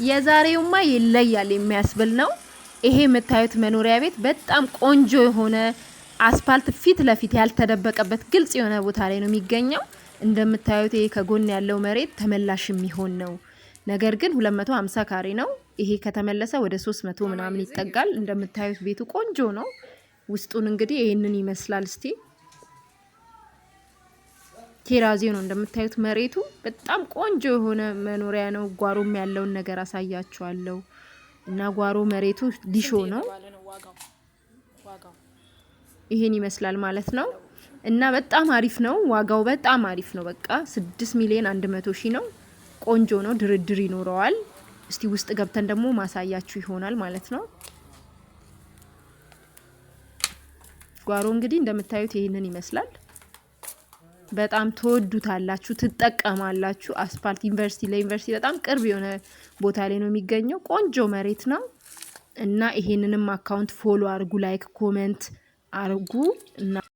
የዛሬውማ ይለያል የሚያስብል ነው። ይሄ የምታዩት መኖሪያ ቤት በጣም ቆንጆ የሆነ አስፓልት ፊት ለፊት ያልተደበቀበት ግልጽ የሆነ ቦታ ላይ ነው የሚገኘው። እንደምታዩት ይሄ ከጎን ያለው መሬት ተመላሽ የሚሆን ነው። ነገር ግን 250 ካሬ ነው። ይሄ ከተመለሰ ወደ 300 ምናምን ይጠጋል። እንደምታዩት ቤቱ ቆንጆ ነው። ውስጡን እንግዲህ ይህንን ይመስላል። እስቲ ቴራዚዮ ነው እንደምታዩት መሬቱ በጣም ቆንጆ የሆነ መኖሪያ ነው። ጓሮም ያለውን ነገር አሳያችኋለሁ። እና ጓሮ መሬቱ ሊሾ ነው። ይሄን ይመስላል ማለት ነው። እና በጣም አሪፍ ነው። ዋጋው በጣም አሪፍ ነው። በቃ 6 ሚሊዮን 100 ሺህ ነው። ቆንጆ ነው። ድርድር ይኖረዋል። እስቲ ውስጥ ገብተን ደግሞ ማሳያችሁ ይሆናል ማለት ነው። ጓሮ እንግዲህ እንደምታዩት ይህንን ይመስላል። በጣም ትወዱታላችሁ፣ ትጠቀማላችሁ። አስፓልት ዩኒቨርሲቲ ለዩኒቨርሲቲ በጣም ቅርብ የሆነ ቦታ ላይ ነው የሚገኘው። ቆንጆ መሬት ነው እና ይሄንንም account follow አርጉ፣ like comment አርጉ እና